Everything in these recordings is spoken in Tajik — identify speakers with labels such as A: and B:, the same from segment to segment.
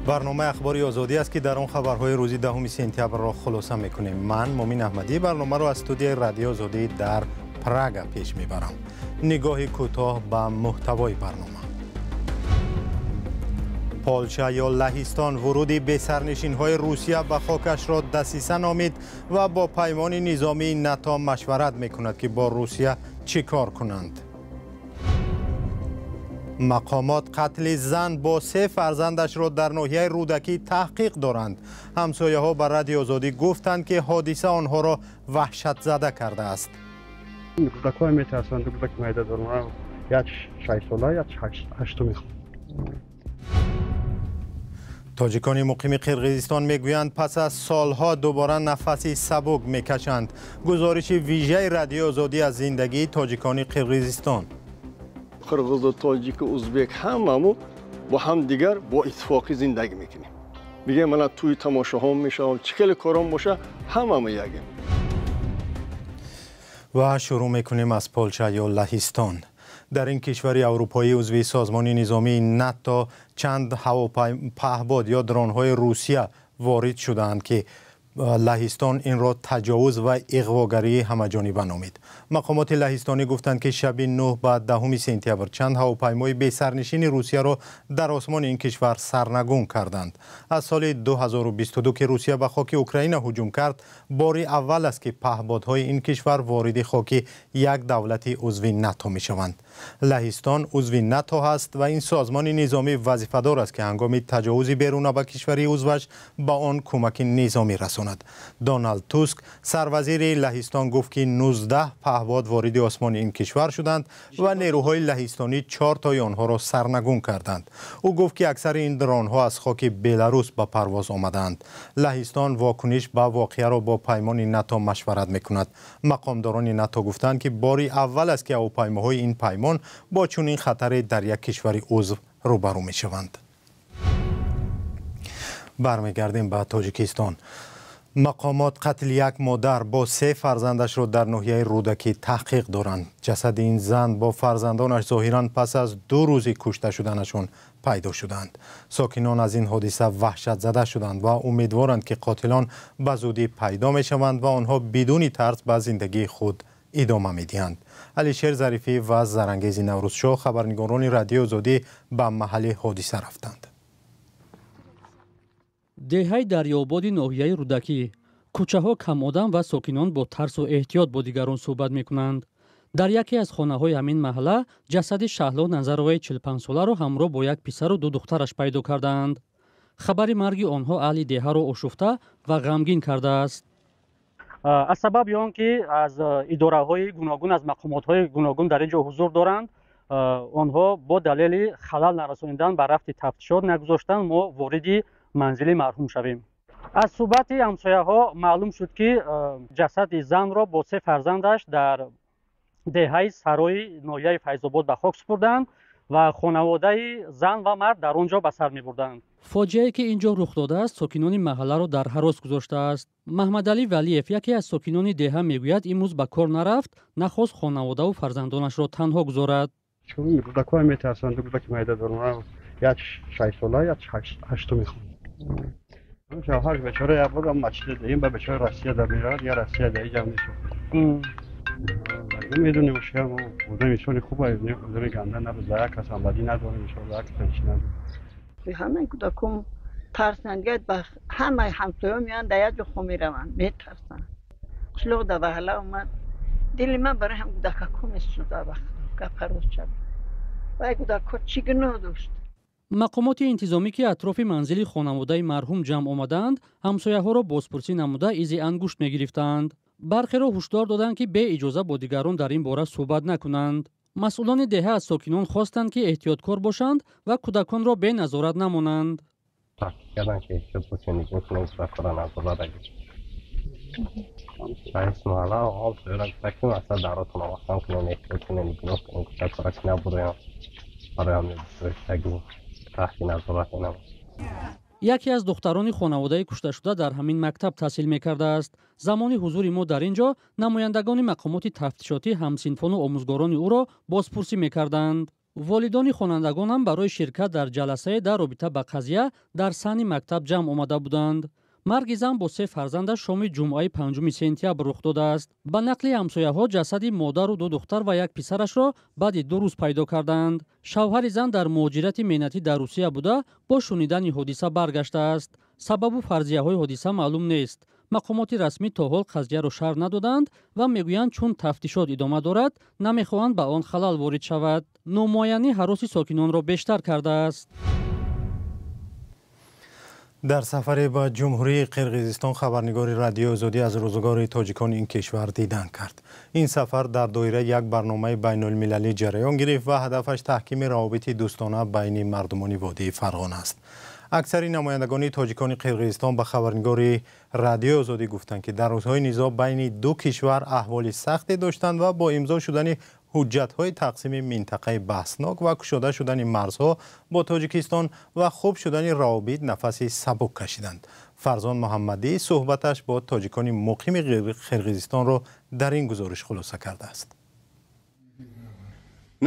A: Барномаи Ахбори Озодӣ аст, ки дар он хабарҳои рӯзи 10 сентябрро хулоса мекунем. Ман Мумин Аҳмадӣ барномаро аз студияи Радиои Озодӣ дар Прага пеш мебарам. Нигоҳи кӯтоҳ ба муҳтавои барнома. Полша ё Лаҳистон вуруди бесарнишинҳои Русия ба хокашро дасиса номид ва бо паймони низомии НАТО машварат мекунад, ки бо Русия чӣ кор кунанд. Мақомот қатли зан бо се фарзандашро дар ноҳияи Рӯдакӣ таҳқиқ доранд. Ҳамсояҳо ба Радиои Озодӣ гуфтанд, ки ҳодиса онҳоро ваҳшатзада кардааст.
B: Кӯдакҳо метарсанд, кӯдак майда дорам, як 6 сола, як ҳашту мехонад.
A: Тоҷикони муқими Қирғизистон мегӯянд, пас аз солҳо дубора нафаси сабук мекашанд. Гузориши вижаи Радиои Озодӣ аз зиндагии тоҷикони Қирғизистон.
C: Қирғизу, тоҷику, узбек ҳамаму бо ҳамдигар бо иттифоқӣ зиндагӣ мекунем. Мегӯям, мана тӯи тамошоҳо мешавам, чӣ хеле корон боша, ҳамамо ягем.
A: Ва шурӯъ мекунем аз Полша ё Лаҳистон. Дар ин кишвари аврупоӣ, узви созмони низомии НАТО, чанд паҳбод ё дронҳои Русия ворид шудаанд, ки Лаҳистон инро таҷовуз ва иғвогарии ҳамаҷониба номид. Мақомоти лаҳистонӣ гуфтанд, ки шаби 9 ба 10 сентябр чанд ҳавопаймои бесарнишини Русияро дар осмони ин кишвар сарнагун карданд. Аз соли 2022, ки Русия ба хоки Украина ҳуҷум кард, бори аввал аст, ки паҳбодҳои ин кишвар вориди хоки як давлати узви НАТО мешаванд. Лаҳистон узви НАТО ҳаст ва ин созмони низомӣ вазифадор аст, ки ҳангоми таҷовузи беруна ба кишвари узваш ба он кӯмаки низомӣ расонад. Доналд Туск, сарвазири Лаҳистон, гуфт, ки 19 паҳбод вориди осмони ин кишвар шуданд ва нерӯҳои лаҳистонӣ чортои онҳоро сарнагун карданд. Ӯ гуфт, ки аксари ин дронҳо аз хоки Беларус ба парвоз омадаанд. Лаҳистон вокуниш ба воқеаро бо паймони НАТО машварат мекунад. Мақомдорони НАТО гуфтанд, ки бори аввал аст, ки ҳавопаймоҳои ин паймон бо чунин хатаре дар як кишвари узв рӯбарӯ мешаванд. Бармегардем ба Тоҷикистон. Мақомот қатли як модар бо се фарзандашро дар ноҳияи Рӯдакӣ таҳқиқ доранд. Ҷасади ин зан бо фарзандонаш зоҳиран пас аз 2 рӯзи кушта шуданашон пайдо шуданд. Сокинон аз ин ҳодиса ваҳшатзада шуданд ва умедворанд, ки қотилон ба зудӣ пайдо мешаванд ва онҳо бидуни тарс ба зиндагии худ идома медиҳанд. Алишер Зарифӣ ва Зарангези Наврӯзшоҳ, хабарнигорони Радиои Озодӣ, ба маҳалли ҳодиса рафтанд.
D: Деҳаи Дарёободи ноҳияи Рӯдакӣ. Кӯчаҳо камодам ва сокинон бо тарсу эҳтиёт бо дигарон суҳбат мекунанд. Дар яке аз хонаҳои ҳамин маҳалла ҷасади Шаҳло Назароваи 45-соларо ҳамроҳ бо як писару ду духтараш пайдо кардаанд. Хабари марги онҳо аҳли деҳаро ошуфта ва ғамгин кардааст. Аз сабаби он ки аз идораҳои гуногун, аз мақомотҳои гуногун дар ин ҷо ҳузур доранд, онҳо бо далели халал нарасонидан ба рафти тафтишот нагузоштанд мо вориди манзили марҳум шавем. Аз суҳбати ҳамсояҳо маълум шуд, ки ҷасади занро бо се фарзандаш дар деҳаи Сарои ноҳияи Файзобод ба хок супурданд ва хонаводаи зан ва мард дар он ҷо ба сар мебурданд. Фоҷиае, ки ин ҷо рух додааст, сокинони маҳалларо дар ҳарос гузоштааст. Маҳмадалӣ Валиев, яке аз сокинони деҳа, мегӯяд, имрӯз ба кор нарафт, нахост хонаводаву фарзандонашро танҳо гузорад.
B: Кӯдакҳо метарсанд, кӯдаки майда дорам, як 6 сола, як ҳашту мехонад. Шавҳарш бечора як бор мачида даим ба бечора Россия да меравад, я Россия да иҷам несохт. Медонем, шиам одами инсони хуб, одами ганда набуд, за як кас ҳамбадӣ надорем, иншоалло, як каса чӣ надорем.
E: Ҳамаи кӯдакон тарсанд, ба ҳамаи ҳамсоя меоянд, дар як ҷо хоб мераванд, метарсанд. Қишлоқ да ваҳла омад, дили ман барои ҳам кӯдакако месӯзад. Вақт гапа рост шавад, вай кӯдакҳо чӣ гуноҳ дошт?
D: Мақомоти интизомӣ, ки атрофи манзили хонаводаи марҳум ҷамъ омадаанд, ҳамсояҳоро бозпурсӣ намуда, изи ангушт мегирифтаанд. Бархеро ҳушдор доданд, ки беиҷоза бо дигарон дар ин бора суҳбат накунанд. Масъулони деҳа аз сокинон хостанд, ки эҳтиёткор бошанд ва кӯдаконро беназорат намонанд.
F: Таъкид карданд, ки эҳтиёт бошед, нигоҳ кунед, кӯдакҳоро назорат агиред. Раис маҳалла ҳамсояро гуфта, ки масалан даротонро маҳкам кунед, эҳтиёт кунед, нигоҳ кунед кӯдакҳоро, ки набуроянд, барои ҳам таҳти назорат инам.
D: Яке аз духтарони хонаводаи кушташуда дар ҳамин мактаб таҳсил мекардааст. Замони ҳузури мо дар ин ҷо намояндагони мақомоти тафтишотӣ ҳамсинфону омӯзгорони ӯро бозпурсӣ мекарданд. Волидони хонандагон ҳам барои ширкат дар ҷаласае дар робита ба қазия дар саҳни мактаб ҷамъ омада буданд. Марги зан бо се фарзандаш шоми ҷумъаи 5 сентябр рух додааст. Ба нақли ҳамсояҳо, ҷасади модару ду духтар ва як писарашро баъди 2 рӯз пайдо кардаанд. Шавҳари зан дар муҳоҷирати меҳнатӣ дар Русия буда, бо шунидани ҳодиса баргаштааст. Сабабу фарзияҳои ҳодиса маълум нест. Мақомоти расмӣ то ҳол қазияро шарҳ надоданд ва мегӯянд, чун тафтишот идома дорад, намехоҳанд ба он халал ворид шавад. Номуайянӣ ҳароси сокинонро бештар кардааст.
A: Дар сафаре ба Ҷумҳурии Қирғизистон хабарнигори Радиои Озодӣ аз рӯзгори тоҷикони ин кишвар дидан кард. Ин сафар дар доираи як барномаи байнулмилалӣ ҷараён гирифт ва ҳадафаш таҳкими равобити дӯстона байни мардумони водии Фарғона аст. Аксари намояндагони тоҷикони Қирғизистон ба хабарнигори Радиои Озодӣ гуфтанд, ки дар рӯзҳои низоъ байни ду кишвар аҳволи сахте доштанд ва бо имзо шудани ҳуҷҷатҳои тақсими минтақаи баҳснок ва кушода шудани марзҳо бо Тоҷикистон ва хуб шудани равобит нафаси сабук кашиданд. Фарзон Муҳаммадӣ суҳбаташ бо тоҷикони муқими Қирғизистонро дар ин гузориш хулоса кардааст.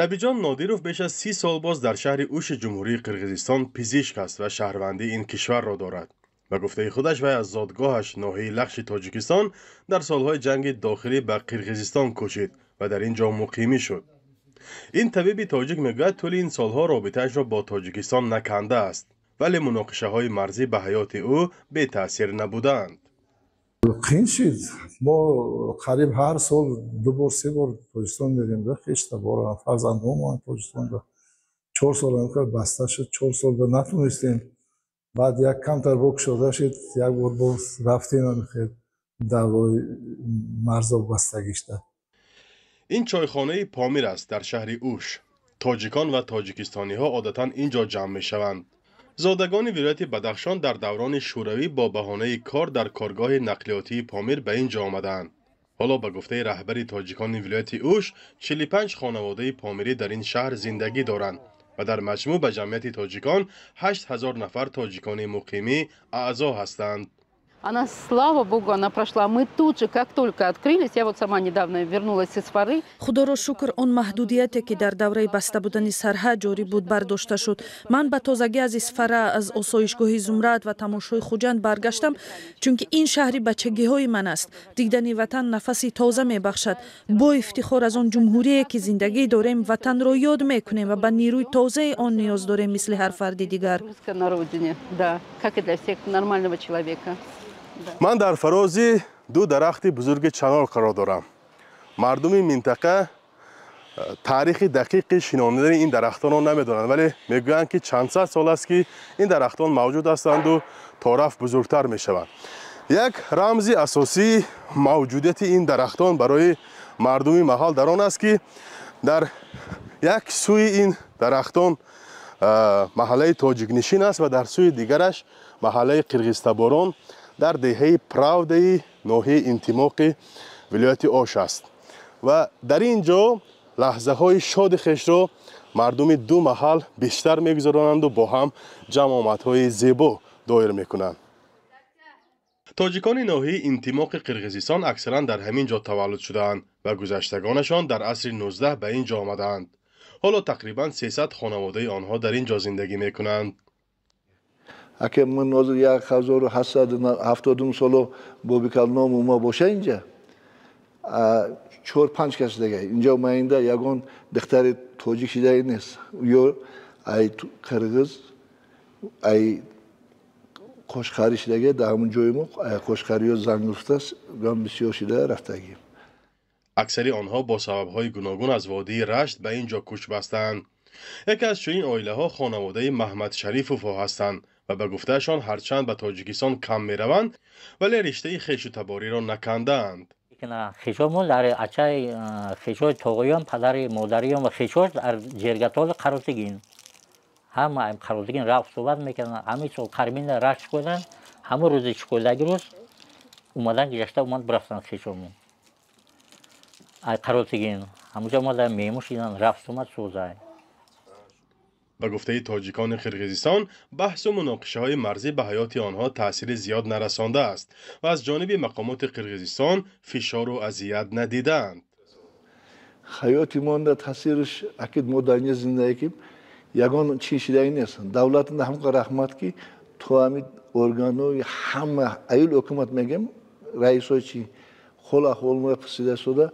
G: Набиҷон Нодиров беш аз 30 сол боз дар шаҳри Уши Ҷумҳурии Қирғизистон пизишк аст ва шаҳрвандии ин кишварро дорад. Ба гуфтаи худаш, вай аз зодгоҳаш ноҳияи Лахши Тоҷикистон дар солҳои ҷанги дохилӣ ба Қирғизистон кӯчид ва дар ин ҷо муқимӣ шуд. Ин табиби тоҷик мегӯяд, тӯли ин солҳо робитаашро бо Тоҷикистон накандааст, вале муноқишаҳои марзӣ ба ҳаёти ӯ бетаъсир набудаанд.
H: Қин шид. Мо қариб ҳар сол ду бор, се бор Тоҷикистон мерем, хештабора, фарзандҳомон Тоҷикистонда. 4 сол баста шуд, 4 сол натонистем. Баъд як камтар бо кушода шуд, як бор боз рафтем, даъвои марзо бастагишта.
G: Ин чойхонаи Помир аст дар шаҳри Уш. Тоҷикон ва тоҷикистониҳо одатан ин ҷо ҷамъ мешаванд. Зодагони вилояти Бадахшон дар даврони шӯравӣ бо баҳонаи кор дар коргоҳи нақлиётии Помир ба ин ҷо омадаанд. Ҳоло ба гуфтаи раҳбари тоҷикони вилояти Уш, 45 хонаводаи помирӣ дар ин шаҳр зиндагӣ доранд ва дар маҷмӯъ ба ҷамъияти тоҷикон 8000 нафар тоҷикони муқимӣ аъзо ҳастанд.
I: Она, слава богу, она прошла. Мы тут же, как только открылись, я вот сама недавно вернулась из Исфары.
J: Худоро шукр, он маҳдудияте, ки дар давраи баста будани сарҳад ҷорӣ буд, бардошта шуд. Ман ба тозагӣ аз Исфара, аз осоишгоҳи Зумрад ва тамошои Хуҷанд баргаштам, чунки ин шаҳри бачагиҳои ман аст. Дидани ватан нафаси тоза мебахшад. Бо ифтихор аз он ҷумҳурие, ки зиндагӣ дорем, ватанро ёд мекунем ва ба нерӯи тозаи он ниёз дорем, мисли ҳар фарди дигар.
I: На родине, да, как и для всех нормального человека.
G: Ман дар фарози ду дарахти бузурги чанор қарор дорам. Мардуми минтақа таърихи дақиқи шинонидани ин дарахтонро намедонанд, вале мегӯянд, ки чандсад сол аст, ки ин дарахтон мавҷуд ҳастанду торафт бузургтар мешаванд. Як рамзи асосии мавҷудияти ин дарахтон барои мардуми маҳал дар он аст, ки дар як сӯи ин дарахтон маҳаллаи тоҷикнишин аст ва дар сӯи дигараш маҳаллаи қирғизтаборон дар деҳаи Правдаи ноҳияи Интимоқи вилояти Ош аст. Ва дар ин ҷо лаҳзаҳои шоди хешро мардуми ду маҳал бештар мегузаронанду бо ҳам ҷамъомадҳои зебо доир мекунанд. Тоҷикони ноҳияи Интимоқи Қирғизистон аксаран дар ҳамин ҷо таваллуд шудаанд ва гузаштагонашон дар асри 19 ба ин ҷо омадаанд. Ҳоло тақрибан 300 хонаводаи онҳо дар ин ҷо зиндагӣ мекунанд.
K: Аке ман ҳозир 1770 соло бобикалном ума боша, инҷа чор панҷ кас дига инҷа маинда ягон духтари тоҷик шидаи нест, ё ай қирғиз, ай қошқарӣ шидаги. Дар ҳамун ҷои мо ай қошқариё занг гуфтааст, гам бисёр шида рафтагӣ.
G: Аксари онҳо бо сабабҳои гуногун аз водии Рашт ба ин ҷо кӯч бастаанд. Яке аз чунин оилаҳо хонаводаи Маҳмадшарифовҳо ҳастанд ва ба гуфтаашон, ҳарчанд ба Тоҷикистон кам мераванд, вале риштаи хешу табориро накандаанд.
L: Хешомон дар ачаи хешои тоғоён, падари модариён ва хешош дар Ҷергатоли Қаротигин, ҳама Қаротигин рафт суҳбат мекарданд. Ҳамин сол Қармина рашт карданд, ҳамон рӯзи чикодаги рӯз омадан, гузашта омад, бирафтанд хешомон ай Қаротигин, ҳамонҷо омада меҳмон шидан, рафт омад сӯзай.
G: Ба гуфтаи тоҷикони Қирғизистон, баҳсу муноқишаҳои марзӣ ба ҳаёти онҳо таъсири зиёд нарасондааст ва аз ҷониби мақомоти Қирғизистон фишору азият надидаанд.
K: Ҳаёти монда таъсираш акид мо дар инҷа зиндагӣ кунем, ягон чӣ шидаги нест. Давлатында ҳамқа раҳмат, ки то ҳамин органҳои ҳама аюл ҳукумат мегем, раисҳои чи ҳол аҳвол моя пурсида истода,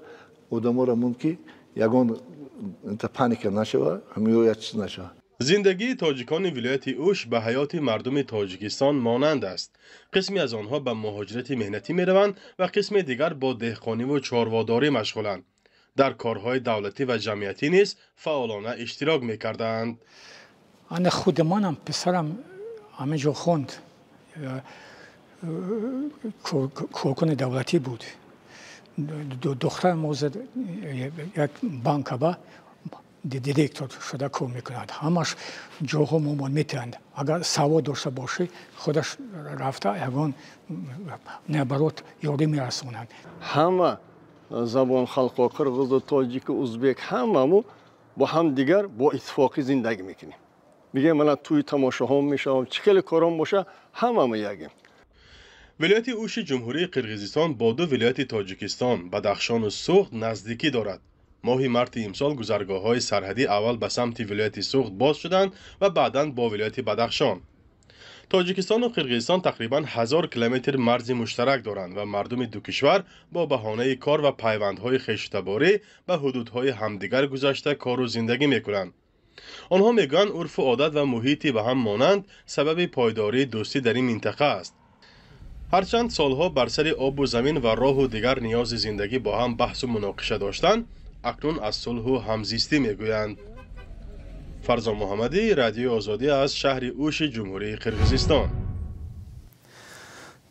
K: одаморо монд, ки ягон паника нашава, ҳамиё як чиз нашава.
G: Зиндагии тоҷикони вилояти Уш ба ҳаёти мардуми Тоҷикистон монанд аст. Қисме аз онҳо ба муҳоҷирати меҳнатӣ мераванд ва қисме дигар бо деҳқониву чорводорӣ машғуланд. Дар корҳои давлатӣ ва ҷамъиятӣ низ фаъолона иштирок мекардаанд.
M: Ана худи манам, писарам ҳаминҷо хонд, коркуни давлатӣ буд. Духтарам ҳозир як банкаба директор шуда кор мекунад. Ҳамаш ҷоҳо момон метиҳанд. Агар савод дошта бошӣ, худаш рафта ягон наоборот ёрӣ мерасонанд.
C: Ҳама забон халқҳо, қирғизу, тоҷику, узбек, ҳамаму бо ҳамдигар бо иттифоқӣ зиндагӣ мекунем. Мегем, мана тӯи тамошоҳо мешавам, чӣ хеле корон боша, ҳамамо ягем.
G: Вилояти Уши Ҷумҳурии Қирғизистон бо ду вилояти Тоҷикистон, Бадахшону Суғд, наздикӣ дорад. Моҳи марти имсол гузаргоҳҳои сарҳадӣ аввал ба самти вилояти Суғд боз шуданд ва баъдан бо вилояти Бадахшон. Тоҷикистону Қирғизистон тақрибан 1000 километр марзи муштарак доранд ва мардуми ду кишвар бо баҳонаи кор ва пайвандҳои хешутаборӣ ба ҳудудҳои ҳамдигар гузашта кору зиндагӣ мекунанд. Онҳо мегӯянд, урфу одат ва муҳити ба ҳам монанд сабаби пойдории дӯстӣ дар ин минтақа аст. Ҳарчанд солҳо бар сари обу замин ва роҳу дигар ниёзи зиндагӣ бо ҳам баҳсу муноқиша доштанд, акнун аз сулҳу ҳамзистӣ мегӯянд. Фарзон Муҳаммадӣ, Радиои Озодӣ, аз шаҳри Уши Ҷумҳурии Қирғизистон.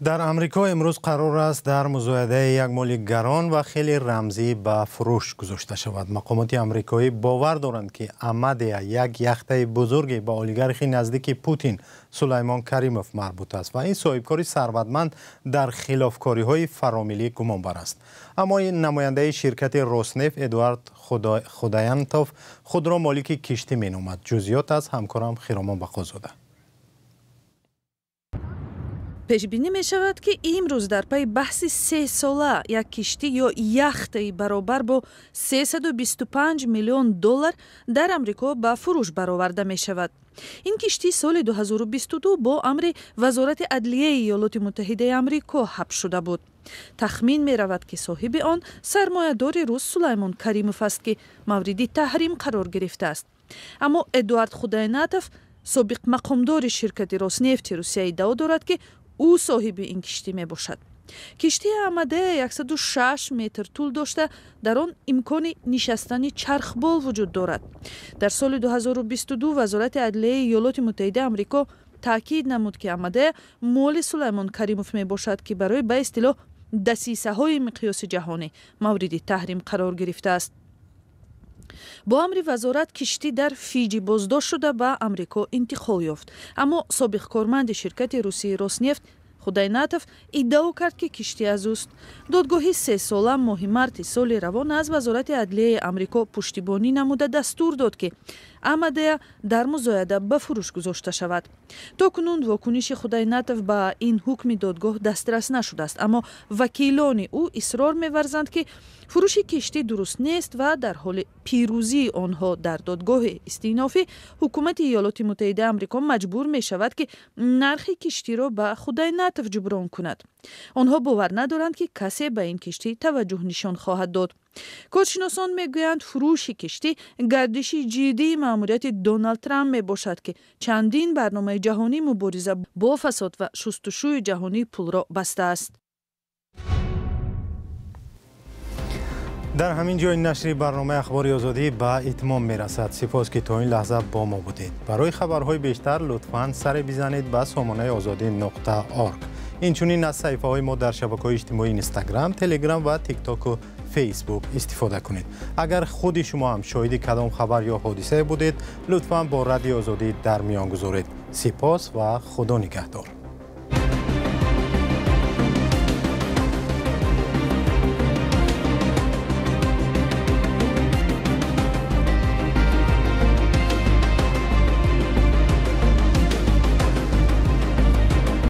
A: Дар Амрико имрӯз қарор аст дар музоядаи як моли гарон ва хеле рамзӣ ба фурӯш гузошта шавад. Мақомоти амрикоӣ бовар доранд, ки Амадея як яхтаи бузурге ба олигархи наздики Путин Сулаймон Каримов марбут аст ва ин соҳибкори сарватманд дар хилофкориҳои фаромиллӣ гумонбар аст. Аммо ин намояндаи ширкати Роснефт Эдуард Худаянтов худро молики киштӣ меномад. Ҷузъиёт аз ҳамкорам Хиромон Бақозода.
J: Пешбинӣ мешавад, ки имрӯз дар пайи баҳси сесола як киштӣ ё яхтаи баробар бо 325 миллион доллар дар Амрико ба фурӯш бароварда мешавад. Ин киштӣ соли 2022 бо амри Вазорати адлияи Иёлоти Муттаҳидаи Амрико ҳабс шуда буд. Тахмин меравад, ки соҳиби он сармоядори рус Сулаймон Каримов аст, ки мавриди таҳрим қарор гирифтааст. Аммо Эдуард Худайнатов, собиқ мақомдори ширкати Роснефти Русия, иддао дорад, ки ӯ соҳиби ин киштӣ мебошад. Киштии Амадея 106 метр тӯл дошта, дар он имкони нишастани чархбол вуҷуд дорад. Дар соли 2022 Вазорати адлияи Иёлоти Муттаҳидаи Амрико таъкид намуд, ки Амадея моли Сулаймон Каримов мебошад, ки барои ба истилоҳ дасисаҳои миқёси ҷаҳонӣ мавриди таҳрим қарор гирифтааст. Бо амри вазорат киштӣ дар Фиҷи боздошт шуда, ба Амрико интиқол ёфт. Аммо собиқ корманди ширкати русии Роснефт Худайнатов иддао кард, ки киштӣ аз ӯст. Додгоҳи сесола моҳи марти соли равон аз Вазорати адлияи Амрико пуштибонӣ намуда, дастур дод, ки Амадея дар музояда ба фурӯш гузошта шавад. То кунун вокуниши Худайнатов ба ин ҳукми додгоҳ дастрас нашудааст, аммо вакилони ӯ исрор меварзанд, ки фурӯши киштӣ дуруст нест ва дар ҳоли пирӯзии онҳо дар додгоҳи истинофӣ ҳукумати Иёлоти Муттаҳидаи Амрико маҷбур мешавад, ки нархи киштиро ба Худайнатов ҷуброн кунад. Онҳо бовар надоранд, ки касе ба ин киштӣ таваҷҷӯҳ нишон хоҳад дод. Коршиносон мегӯянд, фурӯши киштӣ гардиши ҷиддии маъмурияти Доналд Трамп мебошад, ки чандин барномаи ҷаҳонии мубориза бо фасод ва шустушӯи ҷаҳонии пулро бастааст.
A: Дар ҳамин ҷои нашри барномаи Ахбори Озодӣ ба итмом мерасад. Сипос, ки то ин лаҳза бо мо будед. Барои хабарҳои бештар лутфан саре бизанед ба сомонаи озодӣ.org. Инчунин аз саҳифаҳои мо дар шабакаҳои иҷтимоии Инстаграм, Телеграм ва Тиктоку Фейсбук истифода кунед. Агар худи шумо ҳам шоҳиди кадом хабар ё ҳодисае будед, лутфан бо Радиои Озодӣ дар миён гузоред. Сипос ва Худо нигаҳдор.